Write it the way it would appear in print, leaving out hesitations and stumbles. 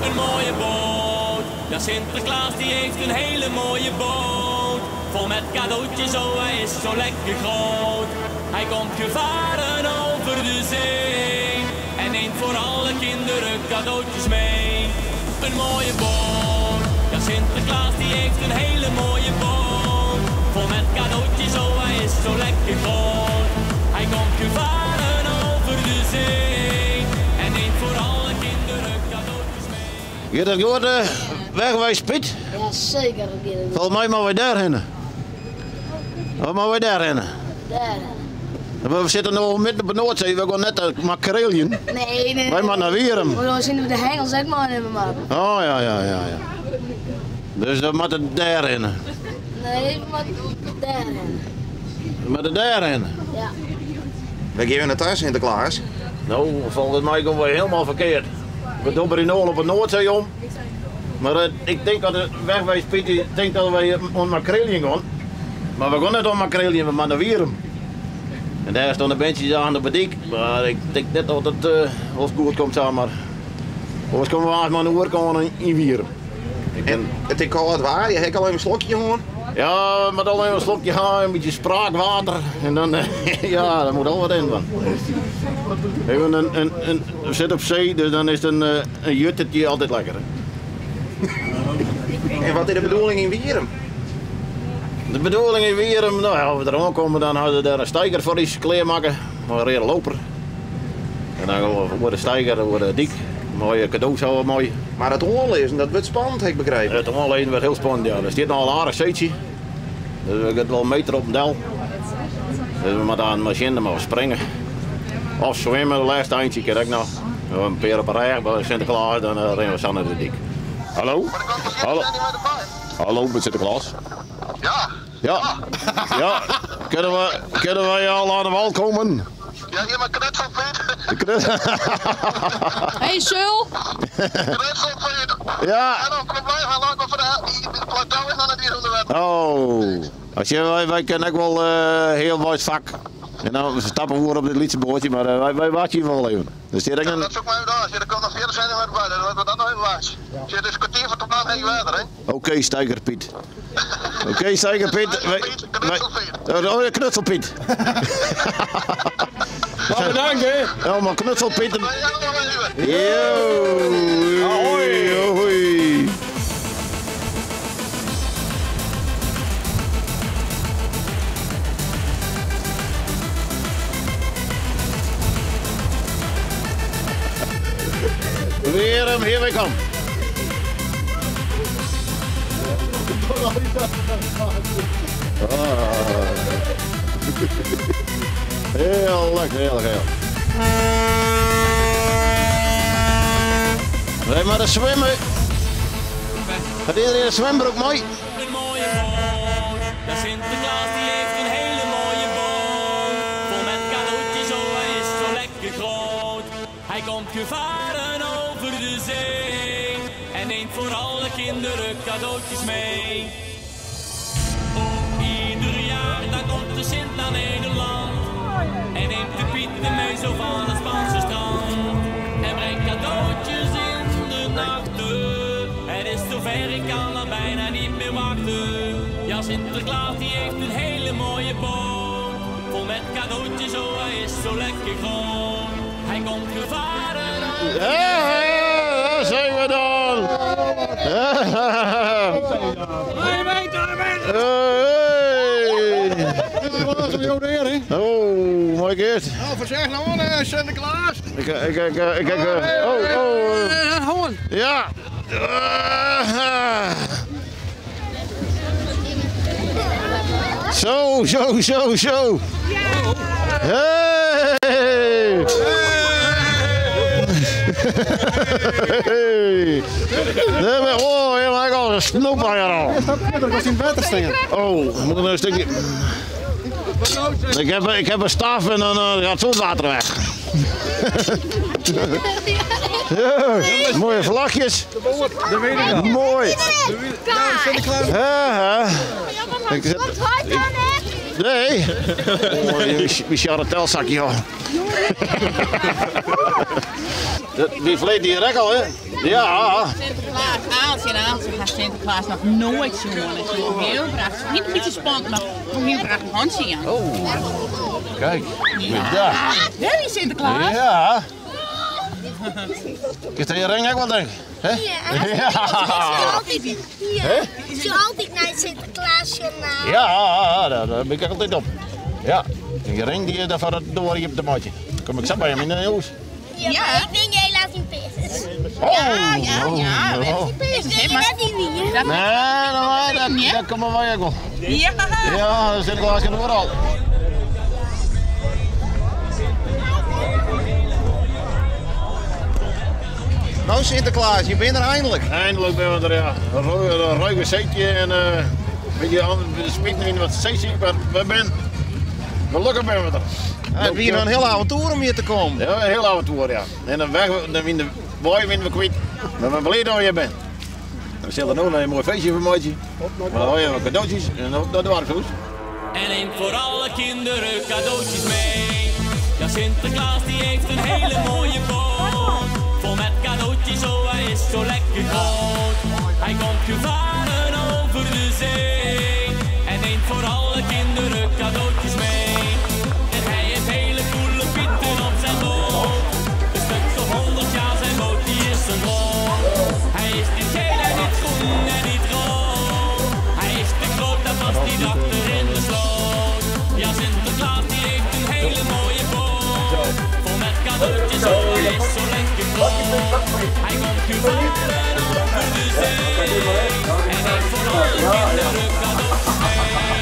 Een mooie boot. Ja, Sinterklaas die heeft een hele mooie boot. Vol met cadeautjes, oh hij is zo lekker groot. Hij komt gevaren over de zee. En neemt voor alle kinderen cadeautjes mee. Een mooie boot. Ja, Sinterklaas die heeft een hele mooie boot. Vol met cadeautjes, oh hij is zo lekker groot. Hij komt gevaren over de zee. En neemt voor alle kinderen cadeautjes mee. Je dat gehoord, wegwijs Piet? Ja, zeker. Volgens mij moeten wij daarheen. Wat moeten wij daarheen? Daar. We zitten nu midden op de Noordzee, we gaan net naar Makreelien. Nee, nee. Wij moeten naar Wierum. We gaan zien of de hengels ook maar hebben maken. Oh ja, ja, ja, ja. Dus we moeten daarheen. Nee, we moeten daarheen. We moeten daarheen. Ja. We geven het thuis, Sinterklaas. Nou, volgens mij komen we helemaal verkeerd. We doen er in op de Noordzee om. Maar ik denk dat de wegwijs Piet die denkt dat wij om Makreelien gaan. Maar we gaan niet om Makreelien, we moeten naar Wierum. En daar staan de bandjes aan de bediek. Maar ik denk net dat het wel goed komt, zeg maar. Anders komen we maar een uur komen in Wierum. En het is al wat waar, je hebt al even een slokje gewoon. Ja, maar dan even een slokje gaan, een beetje spraakwater. En dan, ja, daar moet al wat in, man. Even we zitten op zee, dus dan is het een juttetje altijd lekker. Hè. En wat is de bedoeling in Wierum? De bedoeling in Wierum, nou ja, als we er aankomen, dan hadden we daar een steiger voor iets kleermaken. Maar een loper. En dan gaan we voor de steiger, voor de dik. Mooie cadeaus houden, mooi. Maar het oorlezen, dat wordt spannend, heb ik begrepen. Het oorlezen wordt heel spannend, ja. Er zit nog een aardig zeetje. Dus we gaan wel een meter op een del. Dus we moeten aan de machine maar springen. Of zwemmen, de laatste eindje keer ook nog. We hebben een peer op een rij bij Sinterklaas, dan rennen we zo naar de dik. Hallo? Hallo? Hallo, met Sinterklaas? Ja. Ja. Ja. Kunnen wij al aan de wal komen? Ja, hier maar knutsel, Piet. De knutsel. Hey, Sul. Knutsel, Piet. Ja. En dan probleem, hij loopt nog voor de plateau is naar de onderweg. Oh. Als je, wij kennen ook wel heel mooi het vak. En dan stappen we op dit lietse bootje, maar wij wachten hier wel even. Dus die Ja, dat zoek maar even daar. Er komt nog 40 centimeter bij, dus we dat nog even wachten. Het is kwartier voor 12 heen verder, hè? Oké, Steiger Piet. Oké, Steiger Piet. Knutsel Piet. Oh ja, Knutsel Piet. Maar bedankt, hè. Ja, maar Knutsel Piet. Yo. Ahoy. Hoi. Wierum, here we come. Ah. Heerlijk, heerlijk, heerlijk. Wij maar eens zwemmen. Gaat iedereen een zwembroek mooi? Een mooie boot. Ja, Sinterklaas die heeft een hele mooie boot. Vol met cadeautjes, oh hij is zo lekker groot. Hij komt gevaren over de zee. En neemt voor alle kinderen cadeautjes mee. Oh, ieder jaar dan komt de Sint naar Nederland. En neemt de Pieten mee zo van het Spaanse strand. En brengt cadeautjes in de nachten. Het is zover, ik kan er bijna niet meer wachten. Ja, Sinterklaas die heeft een hele mooie boot. Vol met cadeautjes, oh hij is zo lekker groot. Hij komt gevaren over de Hé, daar zijn we dan. Hey. Oh, mooi keert. Nou, voorzichtig nou, Sinterklaas. Ik, oh, oh. Hoorn. Ja. Zo, zo, zo, zo. Hey. Hey. Nee, maar, oh, helemaal al een snoep aan je al. Ik was in het water staan. Oh, moet ik nog een stukje. Ik heb een staf en dan gaat zo'n water weg. Ja, mooie vlagjes. Dat weet ik wel. Mooi. Kaart. Hè, hè. Ik zet- Komt hard aan, hè? Nee. Oh, die charretelzakje, joh. Die vleet die rek al, hè? Ja. Sinterklaas, Aaltje en Aaltje ha Sinterklaas noch noait sjoen. Ik soe hiel graach, it is in bytsje spannend, mar ik wol hiel graach in hantsje jaan. Oh, kijk. Ja. Dêr is Sinterklaas. Ja. Is dat je ring ook wel, denk ik? Hè? Ja. Ja. Ja. Ik zie altyd nei it Sinterklaasjournaal. Ja, daar ben ik altyd op. Ja, die ring die daarvoor het door hier op de matje. Kom ik zo bij hem in de huis. Ja, maar ik ben helaas niet pees. Oh, Ja, ja, ja. oh, Dat is oh. die pees, Ik hè, ben maar- net niet wie. Dat- Nee, nee, Ja? dat komen wij ook wel. Ja. Ja, de Sinterklaas kan overal. Nou Sinterklaas, je bent er eindelijk. Eindelijk ben we er, ja. Een ruige zeetje en een beetje de spiet in wat zeeziek, maar we zijn gelukkig ben we er. Het was een heel avontuur om hier te komen. Ja, een heel avontuur, ja. En dan weg, dan in de booi winnen we kwijt. Maar we zijn blij dat je bent. We zullen nu nog een mooi feestje voor maatje. Maar dan hoor je wat cadeautjes en op dat dorpshuis. En neemt voor alle kinderen cadeautjes mee. Ja, Sinterklaas die heeft een hele mooie boot. Vol met cadeautjes, oh hij is zo lekker groot. Hij komt gevaren over de zee. En neemt voor alle kinderen cadeautjes mee. En hij heeft hele coole pieten op zijn boot. Een stuk of 100 jaar zijn boot, die is zo groot. Hij is niet geel en niet groen en niet rood. Hij is te groot, dat was niet achter in de sloot. Ja, Sinterklaas die heeft een hele mooie boot. Vol met cadeautjes, oh hij is zo lekker groot. Hij komt gevaren over de zee. En heeft voor alle kinderen cadeautjes mee.